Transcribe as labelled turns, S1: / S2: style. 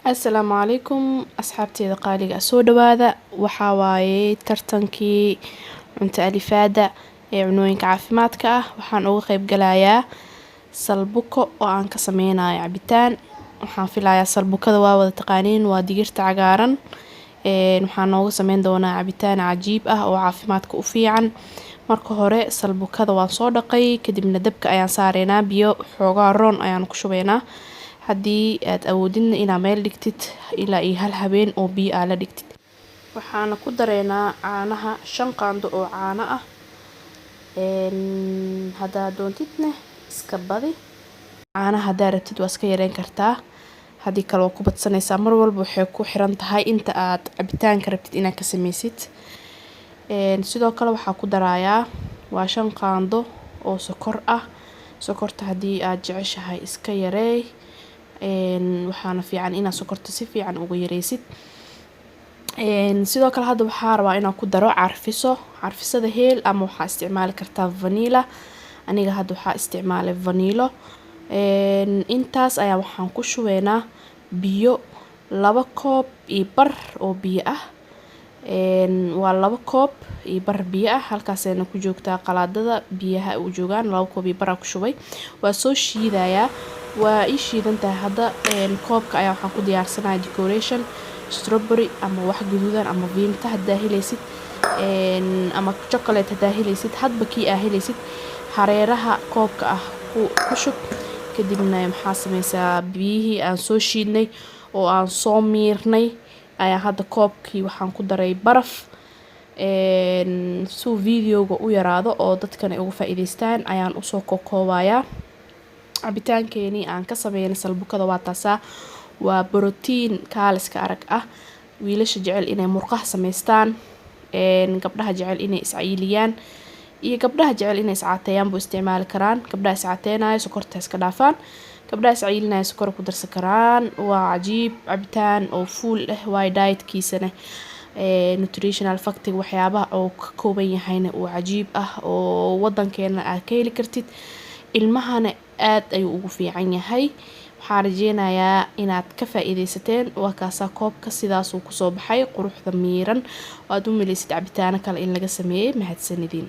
S1: Asalaamu calaykum asxaabteeda qaaliga ah, soo dhawaada. Waxaa waaye tartankii cunto alifaada ee cunooyinka caafimaadka ah. Waxaan uga qayb galayaa salbuko oo aan ka sameynayo cabitaan. Waxaan filayaa salbukada waa wada taqaaniin, waa digirta cagaaran. Waxaan nooga sameyn doonaa cabitaan cajiib ah oo caafimaadka u fiican. Marka hore salbukada waan soo dhaqay, kadibna dabka ayaan saareynaa, biyo xoogaa roon ayaan ku shubeynaa. Haddii aad awoodidna inaad meel dhigtid ilaa iyo hal habeen oo biyo aa la dhigtid. Waxaana ku dareynaa caanaha, 5 qaando oo caano ah. Haddaad doontidna iska badi caanaha, haddaa rabtid waa iska yareyn kartaa, haddii kale waa ku badsanaysaa. Mar walba waxay ku xiran tahay inta aad cabitaanka rabtid inaad ka sameysid. Sidoo kale waxaa ku darayaa waa 5 qaando oo sokor ah. Sokorta haddii aad jeceshahay iska yareey, waxaana fiican inaad sokorta si fiican uga yareysid. Sidoo kale hadda waxaa rabaa inaan ku daro carfiso, carfisada heel ama waxaa isticmaali kartaa vanilla. Aniga hadda waxaa isticmaalay vanilla. Intaas ayaa waxaan ku shubeynaa biyo, 2 koob iyo bar oo biyo ah. Waa 2 koob iyo bar biyo ah, halkaasayna ku joogtaa qalaadada biyaha u joogaan. 2 koob iyo bar aa ku shubay, waa soo shiidayaa, waa ii shiidan tahay hadda. Koobka ayaa waxaan ku diyaarsanaya decoration, strawberry ama wax guduudan ama Vimto haddaa helaysid ama chocolate haddaa helaysid, hadba kii aa helaysid hareeraha koobka ah ku shub. Kadibna maxaa sameysaa? Biyihii aan soo shiidnay oo aan soo miirnay ayaa hadda koobkii waxaan ku daray baraf. Suu videoga u yaraado oo dadkana uga faa'iideystaan ayaan usoo kokoobayaa. Cabitaankeenii aan ka sameynay salbukada waa taasaa, waa borotiin kaaliska arag ah. Wiilasha jecel inay murqaha sameystaan, gabdhaha jecel inay iscayiliyaan iyo gabdhaha jecel inay iscaateeyaan buu isticmaali karaan. Gabdhaha iscaateynayo sokorta iska dhaafaan, gabdhaha iscayilinaya sokor ku darsan karaan. Waa cajiib cabitaan oo full ah waayo, dietkiisana nutritional factiga waxyaabaha oo ka kooban yahayna uu cajiib ah oo wadankeena aad ka heli kartid. Ilmahana aad ayuu ugu fiican yahay. Waxaan rajeynayaa inaad ka faa-iideysateen. Waa kaasaa, koobka sidaasuu kusoo baxay, quruxda miiran oo aad u maleysid cabitaano kale in laga sameeyey. Mahadsanidin.